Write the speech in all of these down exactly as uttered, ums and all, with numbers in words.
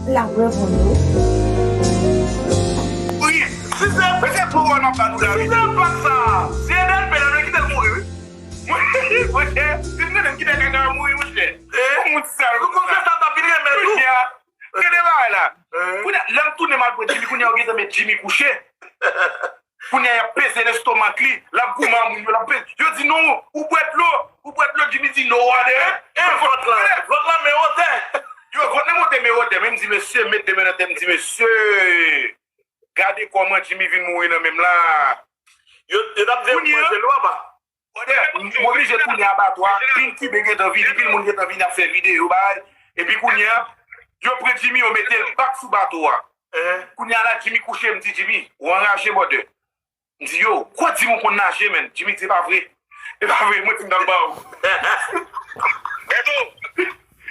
L ap reponn ou. Wi, si se, si se pou wè m ap ba nou la, wi. Si se pa sa, si e bèl pè la, nou kite l mouri, wi. Mwen, monchè, si m konnen m kite kaka a mouri, monchè. Pou moun sal konsa. Konsa sa t ap vin renmen tou. Kounye a, gade bagay la. Kounye a, lè m tounen m al pran Jimmy, kounye a, yo gentan met Jimmy kouche. Kounye a, y ap peze lestomak li, l ap goumen a moun yo, l ap peze. Yo di, "Non, ou bwè dlo, ou bwè dlo," Jimmy di, "No water." E, e, vant lan, vant lan men wotè. Yo, vant lan monte men wotè, men m di, "Mesye, met de men nan tèt," m di, "Mesye, gade kòman Jimmy vin mouri nan men m la." Yo, yo t ap di, "Manje l, papa." Brother, m oblije tounen abatwa, Pinky Bee gentan vini, pil moun gentan vini ap fè videyo, bay. Epi kounye a, yo pran Jimmy, yo mete l bak sou bato a. Kounye a la, Jimmy kouche, m di, "Jimmy, ou anraje, brother." M di, "Yo, ou kwè di m ou konn naje, menn?" Jimmy di, "E pa vre. E pa vre, mwen di m t ap ba ou."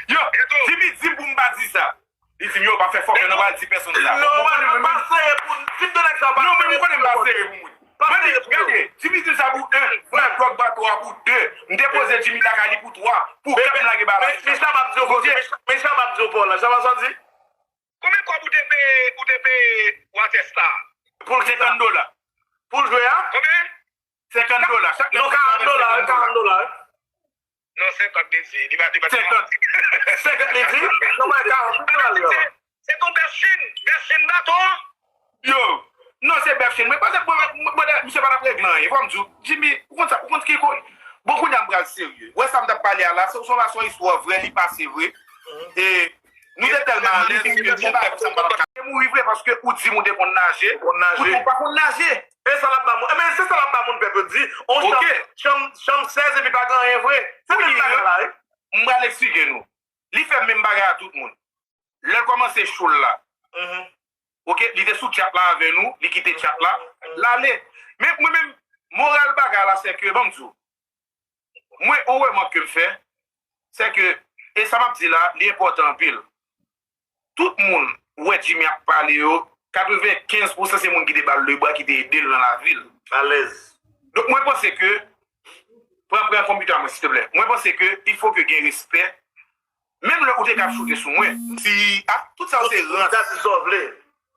Yo, Jimmy di m pou m pa di sa. Li di m, "Yo, pa fè fòkè, nou pa di pèsonn sa." Non, mwen, mwen pa sere pou, si m te nèg sa, pa sere pou mwen. Pa sere pou mwen. Gade, Jimmy di m sa pou en, mwen dwòg bato a pou de. M depoze Jimmy lakay li pou twa, pou kat m lage ba la. Men, men, men Shabba m di w kote, men Shabba m di w pa w la, Shabba sa w di? Konbyen kòb ou te peye, ou te peye Water Star? Pou l senkant dola. Pou l jwe a? Konbyen? Senkant dola. Chak nèg. Non, karant dola, karant dola. Non, senkant li di. Li pa, li pa. Senkant. Senkant li di? Non, mwen, karant dola li an. Se ton bèf chen, bèf chen bato an. Yo, non, se bèf chen. Mwen panse, mwen, mwen, mwen, misye pa t ap regle anyen. Fò m di w, Jimmy, ou konn sa, ou konn ki ko-, bon, kounye a m pral serye. Wè sa m t ap pale a la, se, se yon istwa vrè, li pase vre. E nou te tèlman alèz ke mwen pa konn sa m t ap pale. Te mouri vre paske ou di m ou te konn naje. Ou di m ou pa konn naje. E sa l ap ba moun. E men se sa l ap ba moun pèp yo di. On chanm, chanm, chanm sèz epi pa gen anyen vre. Se menm bagay la, wi. M pral eksplike nou. Li fè menm bagay a tout moun. Lè l kòmanse show l la, oke, li te sou chat la avè nou, li kite chat la, l ale. Men mwen menm, moral bagay la, se ke, ban m di w, mwen, yon remake ke m fè, se ke, e sa m ap di la, li enpòtan anpil. Tout moun ou wè Jimmy ap pale yo, katrevenkenz pousan se moun ki te ba l lebra, ki te ede l nan lavi l. Alèz. Donk, mwen panse ke, pran, pran konpitè a mwen, silteplè. Mwen panse ke il faut que gen respè. Menm lè ou te ka choute sou mwen, si, a, tout sa yo se rans. Sa se sa w vle.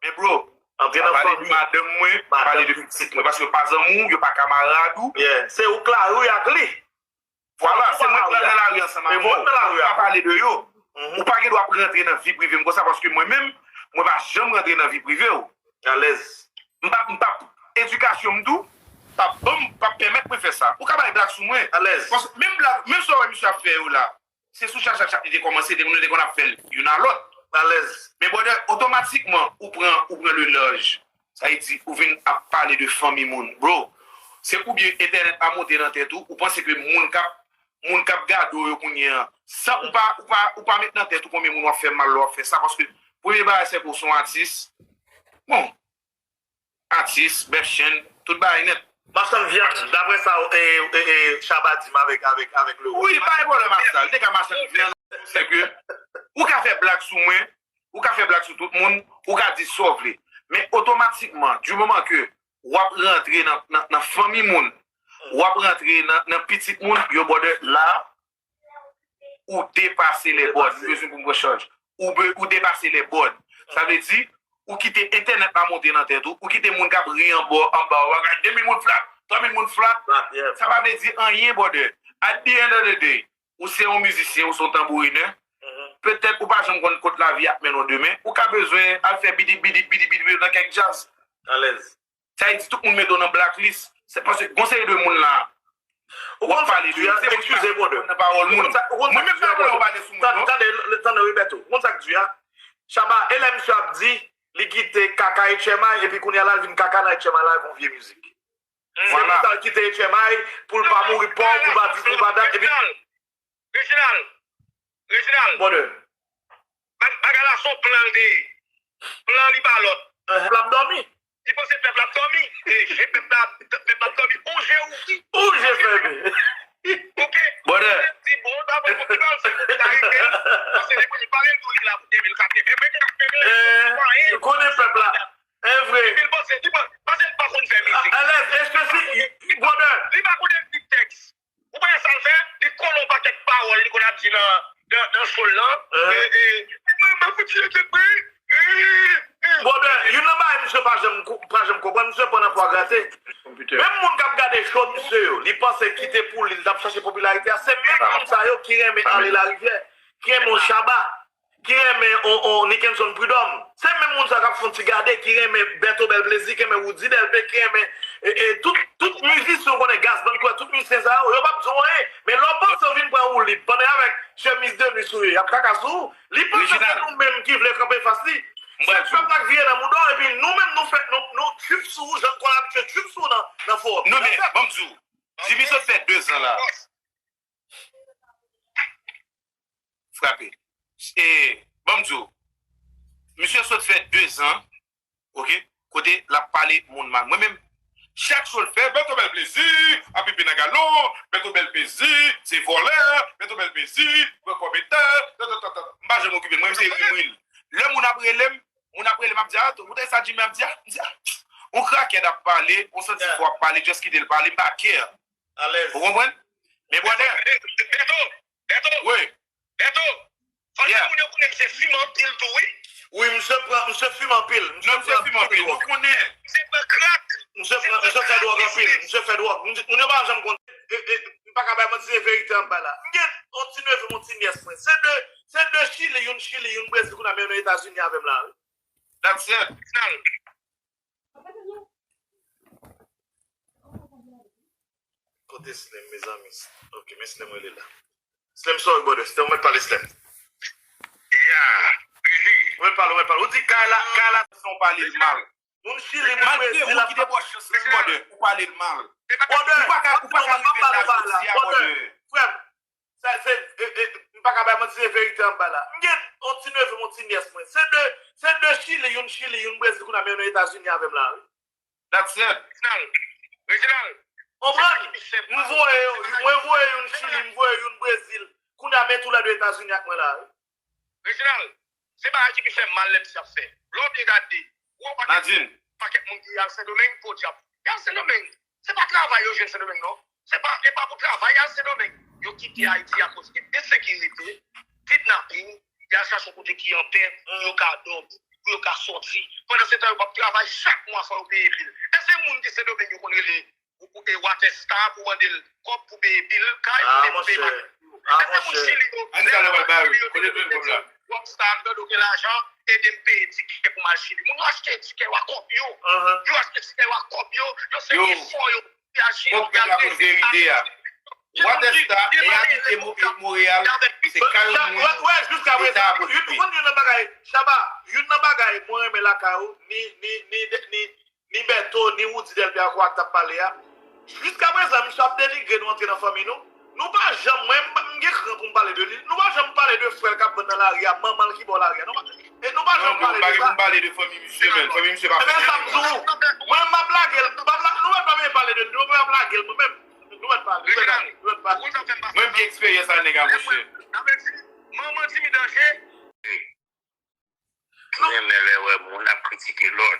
Men bro, pa pale de madanm mwen, pa pale de pitit mwen, paske yo pa zanmi w, yo pa kamarad ou. Yeah. Se ou k lari ak li. Vwala, se mwen k pral nan lari ansanm avè w. Ou pa pale de yo. Ou pa gen dwa ap rantre nan vi prive m konsa, paske mwen menm, mwen pa janm rantre nan vi prive w. Alèz. M pa, m pa, edikasyon m tou, pa ban m, pa pèmèt mwen fè sa. Ou ka bay blag sou mwen. Alèz. Paske menm blag, menm sa w wè misye ap fè yo la, se sou chat, chat, chat li te kòmanse, depi nou te konn ap fè l youn a lòt. Alèz. Men brother, otomatikman, ou pran, ou pran le large. Sa vle di, ou vin ap pale de fanmi moun. Bro, se oubyen entènèt la monte nan tèt ou, ou panse ke moun k ap, moun k ap gade w yo kounye a, san ou pa, ou pa, ou pa met nan tèt ou konbyen moun w ap fè mal lè w ap fè sa, paske premye bagay se ke w se yon atis. Bon, atis, bèf chen, tout bagay nèt. Machann vyann, daprè sa e, e, e, Shabba di m avèk, avèk, avèk le. Wi, pa gen pwoblèm ak sa. Li te ka machann vyann, se ke ou ka fè blag sou mwen, ou ka fè blag sou tout moun, ou ka di sa w vle. Men otomatikman, di moman ke w ap rantre nan, nan, nan fanmi moun, w ap rantre nan, nan pitit moun, yo brother, la, ou depase lè bòd. M bezwen pou m pran chaj. Ou be-, ou depase lè bòd. Sa vle di, ou kite entènèt la monte nan tèt ou, ou kite moun k ap ri anba, anba w, gade de mil moun flat, twa mil moun flat. Sa pa vle di anyen, brother. At the end of the day, ou se yon mizisyen, ou se yon tanbourinè. Petèt ou pa janm konn kot lavi ap mennen w demen. Ou ka bezwen al fè bidi, bidi, bidi, bidi, bidi nan kèk djaz. Alèz. Sa vle di tout moun mete w nan blacklist. Se paske gon seri de moun la, w ap pale de yo, se moun ki pa nan pawòl moun. Mwen menm pa vle w pale sou moun, non. Tande, tande, tande, Roberto. Ou konn sa k di a? Shabba, e lè misye ap di, li kite kaka H M I, epi kounye a la, l vin kaka nan H M I la, yon vye mizik. Se pou sa l kite H M I, pou l pa mouri pòv, pou l pa di, pou l pa dat, epi Reginald, Reginald, Brother. Bag-, bagay la se yon plan l te ye. Plan li pa lòt. L ap dòmi. Li panse pèp la ap dòmi. E, e pèp la, pèp la ap dòmi. On je ou. On je fèmen. Oke. Brother. Di bon, pa bon, pou ki bal se pou ta rive. Paske li konn pale l tou li la pou de mil katreven. Men ki ap fè l, ou konnen pèp la. E vre. Epi l panse, li pa, panse l pa konn fè mizik. Alèz, espesi, brother. Li pa konn ekri tèks. Ou pa wè sa l fè? Li kole yon pakèt pawòl li konn ap di nan, nan, nan show l lan. E, e, mwen, mwen, mwen, Brother, youn nan bagay misye pa janm kou- pa janm konprann, misye pran nan pwa grate. Menm moun k ap gade show misye yo, li panse kite pou li, li t ap chache popilarite a. Se menm moun sa yo ki renmen Arly Larivière, ki renmen yon Shabba, ki renmen on, on Nickenson Prud'homme. Se menm moun sa k ap fè yon ti gade, ki renmen Bertho Bèl Plezi, ki renmen Roody Delpé, ki renmen e, e, tout, tout mizisyen w konnen, Gaz Bann Kwè, tout mizisyen sa yo, yo p ap di w anyen. Men lè w panse w vin pran woulib, pandan y avèk chemiz de nuit sou yo, y ap kaka sou ou. Li panse se nou menm ki vle kanpe fas li. Se pèp la k vire nan mouda w, epi nou menm nou fè, nou, nou trip sou ou, jan n konn abitye trip sou ou nan, nan fowòm. Non, men, ban m di w, Jimmy sot fè dezan la. Frape. E, ban m di w, misye sot fè dezan, oke, kote l ap pale moun mal. Mwen menm, chak show l fè, Bertho Bèl Plezi ap pipi nan galon, Bertho Bèl Plezi se vòlè, Bertho Bèl Plezi pran kòb eta, ta, ta, ta, ta. M pa janm okipe l, mwen menm se ri m ri l. Lè moun ap rele m, moun ap rele m, ap di, "Ah, ou tande sa Jimmy ap di a?" M di, "Ah, yon crackhead ap pale, yon santifo ap pale, just kite l pale, m pa care." Ou konprann? Men brother, Bertho, Bertho, wi. Bertho, fò di moun yo konnen misye fimen anpil tou, wi. Wi, misye pran, misye fimen anpil. Non, misye fimen anpil, nou konnen. Misye pran crack. Misye pran, misye fè dwòg anpil, misye fè dwòg. Moun, moun yo pa janm konn. E, e, m pa ka bay manti, se verite an bay la. M gen yon ti neve, yon ti nyès mwen. Se de, se de Chili, youn Chili, youn Brezil, kounye a men yo nan Etazini avè m la, wi. That's it. Kote Slim, mezanmi? Ok, men Slim rele la. Slim, sorry, brother. Slim, ou mèt pale, Slim. Yeah, Gigi. Ou mèt pale, ou mèt pale. Ou di Kayla, Kayla, se yon pale l mal. Moun Chili, moun Brezil, moun ki te bò chans, men brother, ou pale l mal. Brother, ou pa ka, ou pa ka rive la jodi a, brother. Frè m, sa se, e, e, m pa ka bay manti, se verite an bay la. M gen yon ti neve, yon ti nyès mwen. Se de, se de Chili, youn Chili, youn Brezil, kounye a men yo nan Etazini avè m la, wi. That's it. Reginald, Reginald, konprann? M voye yo, mwen voye youn Chili, m voye youn Brezil. Kounye a men toulède Etazini ak mwen la, wi. Reginald, se bagay ki pi fè m mal lè misye ap fè. Lè w byen gade, ou wè yon pakèt, pakèt moun ki al Sendomeng, podyab. Y al Sendomeng. Se pa travay yo jwenn Sendomeng, non. Se pa, e pa pou travay y al Sendomeng. Yo kite Ayiti akoz gen ensekirite, kidnaping, y al chache yon kote ki anpè, pou yo ka dòmi, pou yo ka sòti. Pandan se tan, yo p ap travay, chak mwa fò yo peye bil. Èske moun ki Sendomeng yo konn rele ou, ou, e Water Star pou mande l kòb pou peye bil kay, oubyen pou peye maten? Èske moun Chili yo, lè yo al Chili yo te di, Rockstar, m tande w gen lajan, ede m peye tikè pou m al Chili. Moun yo achte tikè yo a kòb yo. Yo achte tikè yo a kòb yo. Yo se efò yo pou y al Chili, pou y al rete. Water Star, e abite Mo-, e Montréal, se kay yon moun, Leta a pwofite. Ou konn youn nan bagay, Shabba, youn nan bagay mwen renmen lakay ou, ni, ni, ni, ni, ni Bertho, ni Roody Delpé ankò ak t ap pale a. Jiskaprezan, misye ap denigre nou antre nan fanmi nou. Nou pa janm, mwen, m, m gen kran pou m pale de li. Nou pa janm pale de frè l k ap vann nan lari a, manman l ki bò lari a. Nou pa, e nou pa janm pale de sa. Non, m pa gen pou m pale de fanmi misye, men fanmi misye pa fè anyen. Ebyen, sa m di w, mwen, m ap lage l, m ap la-, nou mèt pa vin pale de li, nou mèt ap lage l, mwen menm. Nou mèt pale, nou mèt pale, nou mèt pale. Mwen, m gen eksperyans a nèg a, monchè. Manman Jimmy danje. Mwen renmen lè wè moun ap kritike lòt.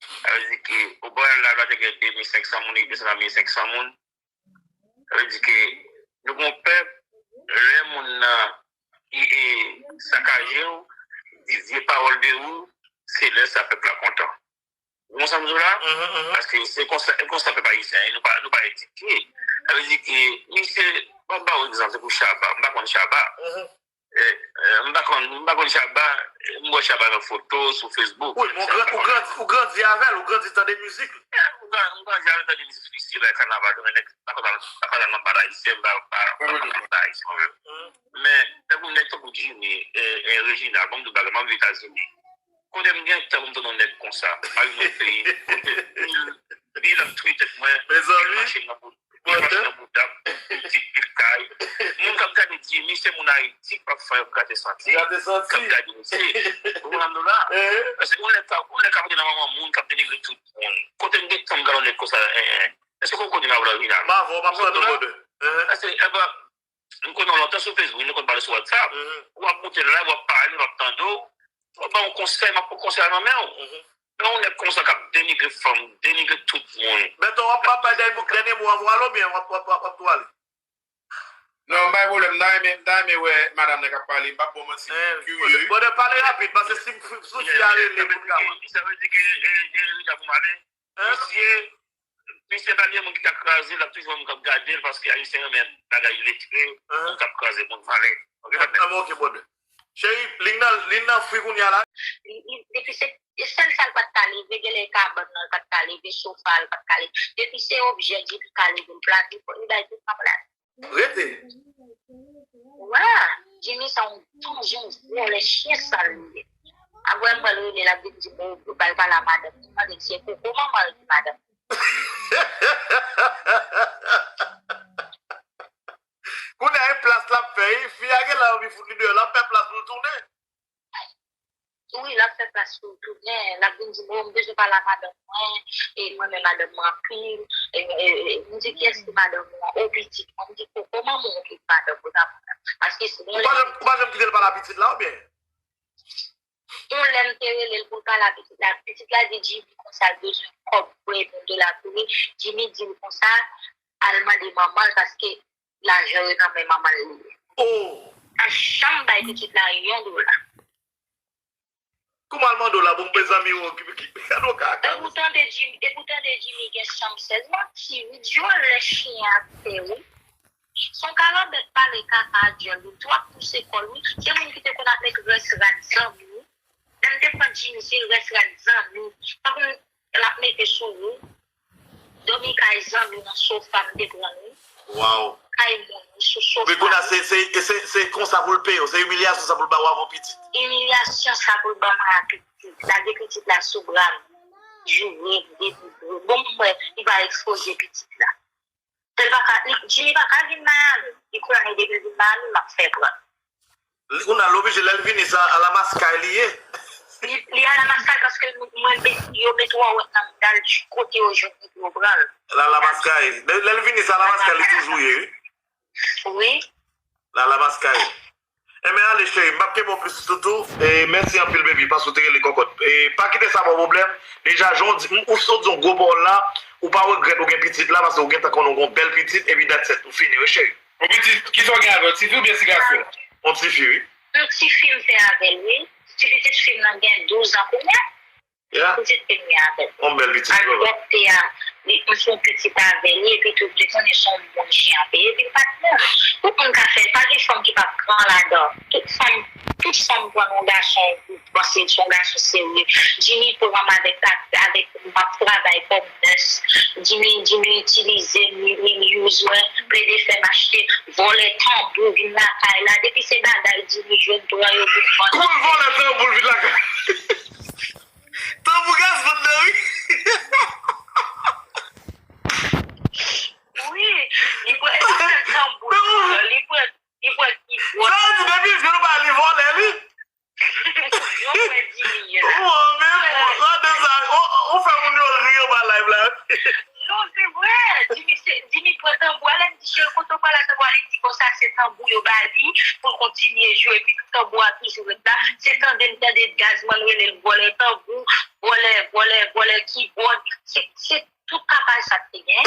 Sa vle di ke, o bò la, la te gen de mil senk san moun, li desann a mil senk san moun. Sa vle di ke nou gon pèp, lè moun nan, li, e, sakaje w, li di vye pawòl de ou, se lè sa pèp la kontan. Ou konn sa m di w la? Paske se konsa, se konsa pèp ayisyen an ye, nou pa, nou pa edike. Sa vle di ke, misye, bon, m ba w egzanp, se pou Shabba. M pa konn Shabba. E, e, m pa konn, m pa konn Shabba, e, m wè Shabba nan foto sou Facebook. Wi, men ou gran-, ou grandi, ou grandi avè l, ou grandi tande mizik li. E, m gran-, m grandi avè l, tande mizik li, si bay kanaval, men nèg pa konn al, pa konn al nan bal ayisyen, m pa, pa, pa konn al nan bal ayisyen. Men, tankou nèg tankou Jimmy, e, e, Reginald, ban m di w bagay, m ap viv Etazini. Kote m gen tan pou m tande yon nèg konsa? Pa vin nan peyi kote bil, bil ap touye tèt mwen, bil mache nan bout, bil mache nan bouda m, pitit, bil kay. Moun k ap gade Jimmy, se moun Ayiti k p ap fè yo grate santi, k ap gade misye. Ou konprann m la? Paske yon nèg ka, yon nèg ka pote nan manman moun, k ap denigre tout moun. Kote m gen tan m gade yon nèg konsa, en, en. Èske w konn kote m ap la, Reginald? M avè w, m ap tande w, brother. Paske, e pa, M konnen w lontan sou Facebook, nou konn pale sou WhatsApp. W ap moute live, w ap pale, m ap tande w. W ap ba yon konsèy, m ap pran konsèy a nan men w. Men yon nèg konsa k ap denigre fanm, denigre tout moun. Bèto, w ap, w ap bay dènye mo, dènye mo a, w ale oubyen w ap, w ap, w ap, w ap tou ale? Non, m bay pwoblèm. M ta renmen, m ta renmen wè madanm nan k ap pale. M p ap ba w manti, m kirye. Brother, pale rapid, paske si, si fi a rele pou l ka wè. Sa vle di ke, e, e, li ka pou m ale? Mesye, misye pa gen moun ki ka kraze, l ap toujou gen moun k ap gade l, paske Ayisyen renmen bagay letre, moun k ap kraze moun vale. Ok, patnè? Ah, ok, brother. Cheri, li nan, li nan fri kounye a la. Li, li, depi se, e sèl sa l pa t ka leve, genlè e kabann nan l pa t ka leve, sofa l pa t ka leve. Depi se objè di li ka leve, l plase, li bay tout nan plas. Rete. Wa, Jimmy sa yon danje, yon vòlè, chen sal li ye. Apre m pral rele l ap vin di m, oh, yo ba l pale a madanm li. M mande l si se koko manman l ki madanm. Kounye a e plas l ap fè, wi. Fi a genlè anvi fout li deyò, l ap fè plas pou l tounen. Wi, l ap fè plas pou l tounen. L ap vin di m, oh, m bezwen pale a madanm mwen, e m renmen madanm mwen anpil. E, e, e, m di, kiyès ki madanm ou an? Oh, pitit mwen. M di, koko manman w ki madanm ou ta pran. Paske si Ou pa janm, ou pa janm kite l pale a pitit la, oubyen? Yon lè m te rele l pou l pale a pitit la, pitit la di Jimmy konsa l bezwen kòb pou epi yon dola pou li. Jimmy di l konsa, al mande manman l paske lajan yo nan men manman l li ye. Oh! Pa janm bay pitit la yon dola. Kouman l mande w la, bon, mezanmi, w ki, ki, gade w ka, epi w tande Jimmy, epi w tande Jimmy gen sanm sèz, manti, wi, dyòlè chen ap fè, wi. Se yon kalanbèt pale kaka a dyòl, wi, tou ap pouse kò l, wi. Se moun ki te konn ap met rès rad zanmi, wi. Lè m te pran Jimmy, se rès rad zanmi. Pa konn l ap mete sou ou. Dòmi kay zanmi nan sofa m te pran li. Waw. Kay moun, sou sofa. Men kounye a, se, se, se, se konsa pou l peye w. Se imilyasyon sa pou l ba w avan pitit. Imilyasyon sa pou l ban m avan pitit. Lage pitit la sou bra m. Joure, delivre. Bon, m wè, li pa ekspoze pitit la. L pa ka, li, Jimmy pa ka vin Miami. Li konnen depi l vin Miami, m ap fè pran. Li, kounye a, l oblije, lè l vini, se Alamas kay li ye. Li, li Alamas kay paske mwen, mwen met, yo met wòwèt nan mouda l kote yo jwenn li pou yo pran l. Alamas kay. Lè, lè l vini, se Alamas kay li toujou ye, wi. Wi. Alamas kay. Enben, ale, cheri, m p ap kenbe w plis toutou. E mèsi anpil, baby, paske w te rele kòkòt. E pa kite sa ba w pwoblèm. Deja, jan w di, m, ou, ou di yon gwo pawòl la, ou pa regrèt ou gen pitit la, paske ou gentan konnen w gen yon bèl pitit, epi that's it, ou fini, wi, cheri. Bon, pitit, kisa w gen avè l? Tifi oubyen ti gason? Yon tifi, wi. Yon tifi m fè avè l, wi. Ti pitit fi m nan gen douz an kounye a. Yeah. Pitit fi m gen avè l. Yon bèl pitit, papa. Ak dòktè a, li, m fè yon pitit avè l, epi tou, li konnen se yon bon chen an peye, epi l pa t bon. Tout moun ka fè, pa gen fanm ki p ap pran ladan. Tout fanm, tout fanm pran yon gason, ou panse se yon gason serye. Jimmy pran m avèk, avèk m ap travay kòm nès. Jimmy, Jimmy itilize m, li, li use mwen, plede fè m achte vòlè tanbou vin lakay la. Depi se bagay Jimmy jwenn pran yo vin vann. Kòman vòlè tanbou vin lakay? Tanbou gaz vann nan, wi. Wi, li pran, li pran tanbou, li pran, li pran kibòd. Sa vle di depi l jwenn ou bay li vòlè, li. Yon frè Jimmy ye la. Ou an menm, gade sa, ou, ou fè moun yo ri anba live la. Non, se vre. Jimmy, se, Jimmy pran tanbou a, lè m di cheri, kote w pral ak tanbou a, li di konsa se tanbou yo ba li pou l kontinye jwe, epi tanbou a toujou ret la. Se tande m tande Gazman rele l vòlè tanbou, vòlè, vòlè, vòlè kibòd. Se, se tout kapaj sa k te genyen.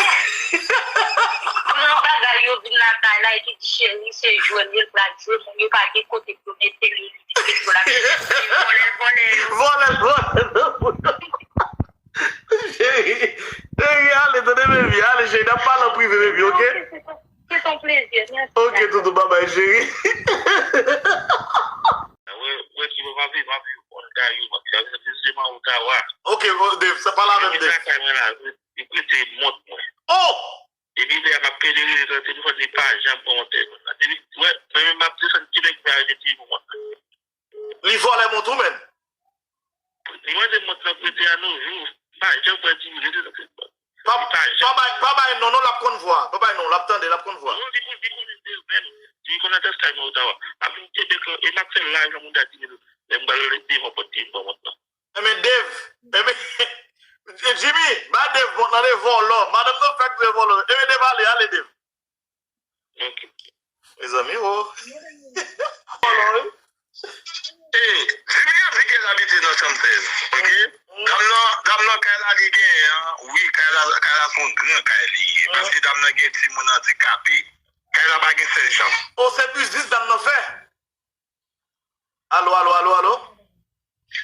Pran bagay yo vin lakay la, epi di cheri, se jwe l ye, l pral jwe, moun yo pa gen kote pou yo mete li, li di petwo la. Vòlè, vòlè yo. Vòlè, vòlè. Cheri, cheri, ale, tande, baby, ale, cheri, n ap pale an prive, baby, ok? Ok, se ton, se ton plezi, mèsi. Ok, toutou, babay, cheri. Wè, wè, ki mwen pa viv, pa viv Ontario, mwen, sa vle di se man Ottawa. Ok, bon, Dave, sa pale avè m, Dave. Lakay mwen la, li prete mont mwen. Oh! Epi lè a m ap pede rele nan telefòn, li pa janm pran mont telefòn nan. Depi, wè, mwen menm m ap desann Kebèk, mwen arete telefòn mont mwen. Li vòlè mont ou menm? Li mande mont nan prete a, non, jou, pa janm pran di mil, rete nan telefòn. Pa, pa bay, pa bay non, non, l ap konn vwa. Pa bay non, l ap tande, l ap konn vwa. Non, li konn, li konnen se menm. Li konn adrès kay mwen Ottawa. M ap vin Kebèk la, e m ap fè live nan moun ta di, lè m pral devan pòt telefòn mont lan. Enben Dave, enben, Jimmy, ba Dave mont lan, de vòlò. Madanm nan fèk de vòlò. Enben Dave, ale, ale Dave. Ok. Mezanmi, o. Vòlò, wi. Hey, Jimmy ap di ke l abite nan chanm sèz, ok? Dam nan, dam nan kay la li genyen an, wi, kay la, kay la se yon gran kay li ye. Paske dam nan gen timoun andikape. Kay la pa gen sèz chanm. O, se biznis dam nan fè. Alo, alo, alo, alo.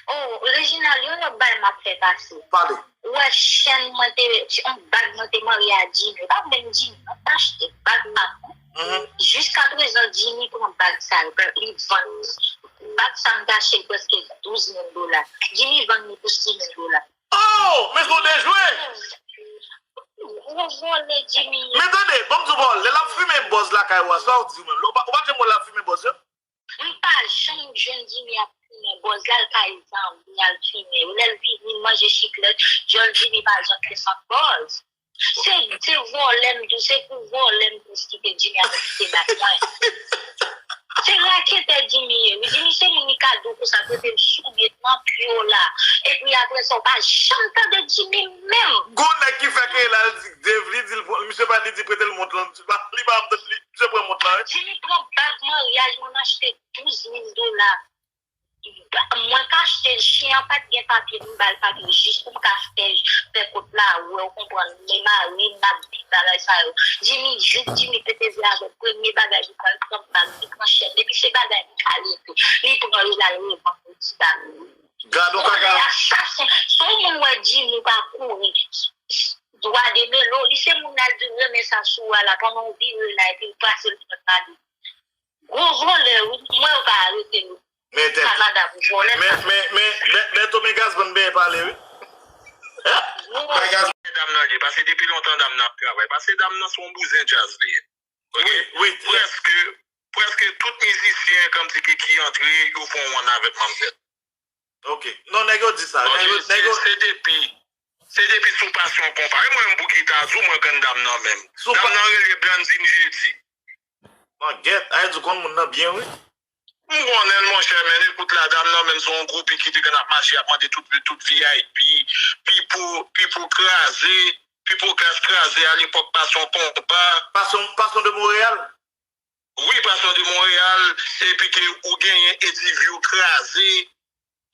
Oh, Reginald, yon lòt bagay m ap fè pase. Pale. Ou wè chèn mwen te, yon bag mwen te marye a Jimmy. Pa menm Jimmy, non, m achte bag pa mwen. Mhm. Jiskaprezan, Jimmy pran bag sa, li vann li. Bag sa m t achte l prèske douz mil dola. Jimmy vann li pou sis mil dola. Oh, men se yon dejwe. Gwo vòlè Jimmy ye. Men tande, ban m di w pawòl, lè l ap fimen bòz lakay ou a, sa w di w menm? Ou pa, ou pa janm wè l ap fimen bòz yo? M pa janm jwenn Jimmy ap fimen bòz la, l kay zanmi al fimen. Lè l vini, l manje chiklèt, djòl Jimmy pa janm desann bòz. Se, se vòlè m tou, se pou vòlè m plis kite Jimmy ap kite bat mwen. Se raketè Jimmy ye. Wi, Jimmy se moun li ka di w konsa, prete m soulye nan pye w la. Epi apre sa, w pa janm tande Jimmy menm. Gon nèg ki fè ke la, l di, Dave, li di, l pran, misye pa, li di, prete l mont lan, li pa, li pa, li, misye pran mont lan, wi. Jimmy pran bag maryaj mwen achte douz mil dola. Mwen ka achte l, chen an pa t gen papye, m ba l papye jis pou m ka fè, fè kot la wè, ou konprann, men mari m, m ap di bagay sa yo. Jimmy, jouk Jimmy pete zye avè l, premye bagay li pran, li pran bag, li pran chèn, depi se bagay li ka leve, li pran yo, l al revann pou ti bag. Gad yon kaka. Vòlè asasen, si yon moun wè Jimmy pa kouri, dwa de melo, li se moun nan di renmen sa sou a la, pandan w vire la, epi l pase l pran mari. Gwo vòlè, wi, mwen yo pa arete nou. Men tèt. Kanada pou vòlè. Men, men, men, Bè- Bèto men gaz bann ben pale, wi. Gwo vòlè. Dam nan li, paske depi lontan dam nan ap travay. Paske dam nan se yon bouzen djaz li ye. Ok? Wi, wi. Prèske, prèske tout mizisyen, kòmsi ki, ki antre, yo fè yon one avèk manmzèl. Ok. Non, nèg yo di sa. Nèg yo, nèg yo... Se depi, se depi sou pasyon konpa. E mwen menm pou gita, sou mwen konn dam nan menm. Dam nan rele Blandine Jeudi. Bon, gèt, ay di konn moun nan byen, wi. M konnen l, monchè, men ekout la, dam nan menm se yon groupi ki te konn ap mache, ap mande tout, tout V I P, Pipo, Pipo kraze, Pipo Cash kraze, alepòk Passion Compas. Passion, Passion de Montréal? Wi, Passion de Montréal, epi ke ou genyen Ediview kraze,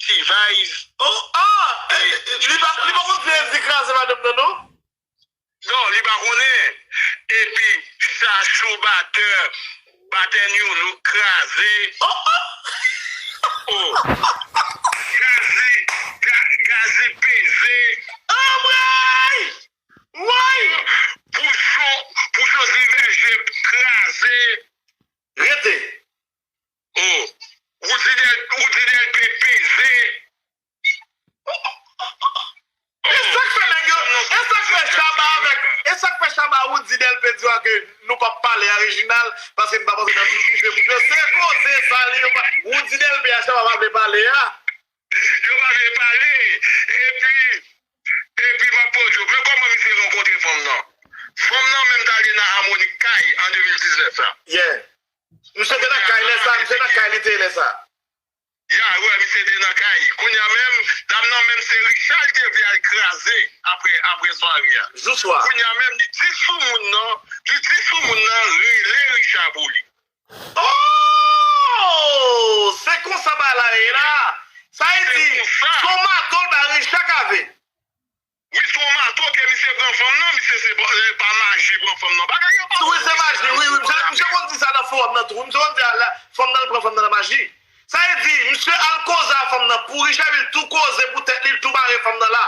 T-Vice. Oh, ah! Li pa, li pa konn se Eddy kraze madanm nan, non? Non, li pa konnen. Epi, Chachou batè, batè New Look kraze. Oh! Gazi, Gazi peze. Anmwey! Woy! Pouchon, Pouchon Zivèje kraze. Rete. Oh, Woody Del, Woody Delpe peze. E sa k fè nèg yo, e sa k fè Shabba avèk, e sa k fè Shabba Woody Delpe di w ke nou p ap pale a Reginald, paske n pa panse nan vi prive moun yo. Se koze sa li yo pa, Woody Delpe a Shabba pa vle pale a. Yo pa vle pale. Epi, epi m ap pwodui w. Men kòman misye rankontre fanm nan? Fanm nan menm t ale nan Harmonik kay an de mil diznèf la. Yeah. Misye te nan kay lè sa, misye nan kay li te ye lè sa. Ya, wè, misye te nan kay. Kounye a menm, dam nan menm se Richard li te vle al kraze apre, apre sware a. Jou swa. Kounye a menm, li di sou moun nan, li di sou moun nan, rele Richard pou li. Oh! Se konsa bagay la ye la. Sa vle di, se yon mato l bay Richard Cavé. Wi, se yon mato ke misye pran fanm nan, misye se pa, pa maji pran fanm nan. Bagay yo pa... Wi, se maji, wi, wi. Misye, misye konn di sa nan fowòm nan tou. Misye konn di a la, fanm nan, l pran fanm nan nan maji. Sa vle di, misye al koze a fanm nan pou Richard, li tou koze pou tèt li, l tou bare fanm nan la.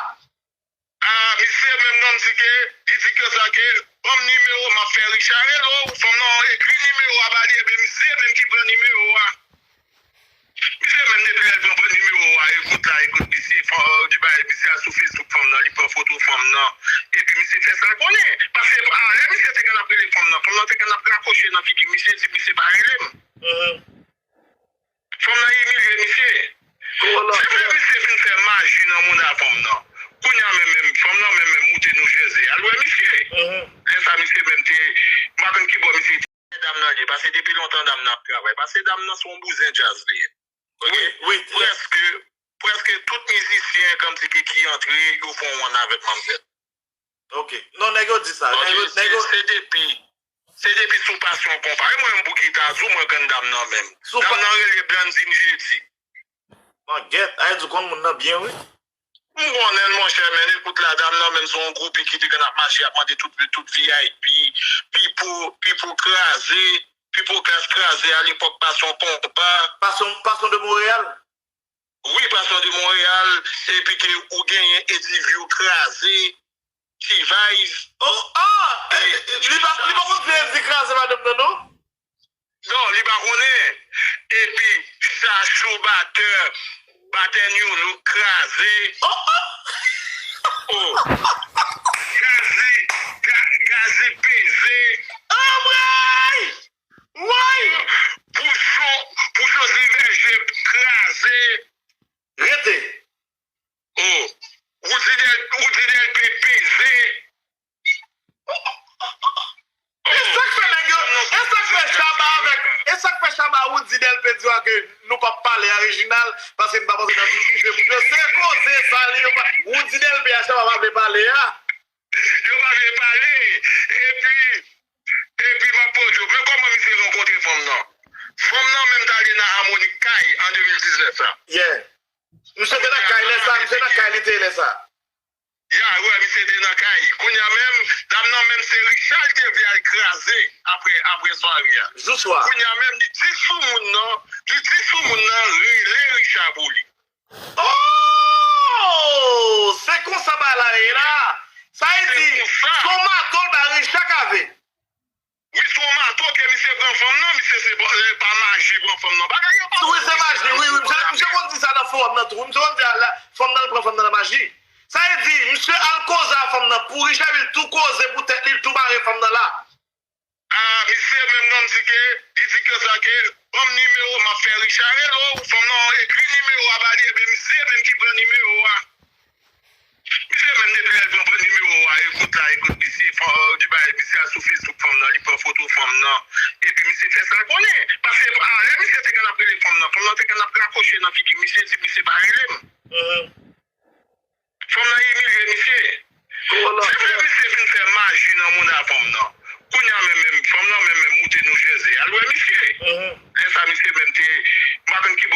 Ah, misye menm nan di ke, li di ke sa ke, ban m nimewo, m ap fè Richard rele w, fanm nan ekri nimewo a ba li, epi misye menm ki pran nimewo a. Misye menm depi lè l pran, pran nimewo a, ekout la, ekout, misye, fanm, di bay, misye al sou Facebook fanm nan, li pran foto fanm nan, epi misye fè sa l konnen. Paske, ah, lè misye te konn ap rele fanm nan, fanm nan te konn ap rakwoche nan figi misye, di misye pa rele m. Fanm nan imilye misye. Se vre misye fin fè maji nan mouda fanm nan. Kounye a menm, menm, fanm nan menm, menm moute New Jersey al wè misye. Lè sa misye menm te, m pa konn ki bò misye te. Dam nan li, paske depi lontan dam nan ap travay. Paske dam nan se yon bouzen djaz li ye. Ok? Wi, wi. Prèske, prèske tout mizisyen, kòmsi ki, ki antre, yo fè yon one avèk manmzèl. Ok. Non, nèg yo di sa. Nèg yo, nèg yo... Se depi, se depi sou pasyon konpa. E mwen menm pou gita, sou mwen konn dam nan menm. Dam nan rele Blandine Jeudi. Bon, gèt, ay di konn moun nan byen, wi. M konnen l, monchè, men ekout la, dam nan menm se yon gwo pik ki te konn ap mache ap mande tout, tout V I P, pipo, pipo kraze, pipo klas kraze alepòk pa se yon konpa. Passion, Passion de Montréal? Wi, Passion de Montréal, epi ke ou genyen Ediview kraze, T-Vice. Oh, ah, ey, li pa, li pa konn di Edi kraze madanm nan, non? Non, li pa konnen. Epi, Chachou batè, batè New Look kraze. Oh, oh. Oh. Gazi, Ga- Gazi peze. Anmwey! Woy! Pouchon, Pouchon Zivèje kraze. Rete. Oh, Woody Del, Woody Delpé peze. E sa k fè nèg yo, e sa k fè Shabba avèk, e sa k fè Shabba Woody Delpé di w ke nou p ap pale a Reginald, paske n pa panse nan vi prive moun yo. Se koze sa li yo pa, Woody Delpé a Shabba pa vle pale a. Yo pa vle pale. Epi, epi m ap poze w, men kòman misye rankontre fanm nan? Fanm nan menm t ale nan Harmonik kay an de mil diznèf la. Yeah. Misye te nan kay lè sa, misye nan kay li te ye lè sa. Ya, wè, misye te nan kay. Kounye a menm, dam nan menm se Richard li te vle al kraze apre, apre sware a. Jou swa. Kounye a menm, li di sou moun nan, li di sou moun nan, rele Richard pou li. Oh! Se konsa bagay la ye la. Sa vle di, se yon mato l bay Richard Cavé. Wi, se yon mato ke misye pran fanm nan, misye se pa, pa maji pran fanm nan. Bagay yo pa. Wi, se maji, wi, wi. Misye, misye konn di sa nan fowòm nan tou. Wi, misye konn di a la, fanm nan, l pran fanm nan nan maji. Sa vle di, misye al koze a fanm nan pou Richard, li tou koze pou tèt li, l tou bare fanm nan la. Ah, misye menm nan di ke, li di ke sa ke, ban m nimewo, m ap fè Richard rele w, fanm nan ekri nimewo a ba li, epi misye menm ki pran nimewo a. Misye menm depi lè l pran, pran nimewo a, ekout la, ekout, misye, fanm, li bay, misye al sou Facebook fanm nan, li pran foto fanm nan, epi misye fè sa l konnen. Paske, ah, lè misye te konn ap rele fanm nan, fanm nan te konn ap rakwoche nan figi misye, di misye pa rele m. Fanm nan imilye misye. Se vre misye fin fè maji nan mouda fanm nan. Kounye a menm, menm, fanm nan menm, menm moute New Jersey. Al wè misye. Lè sa misye menm te, m pa konn ki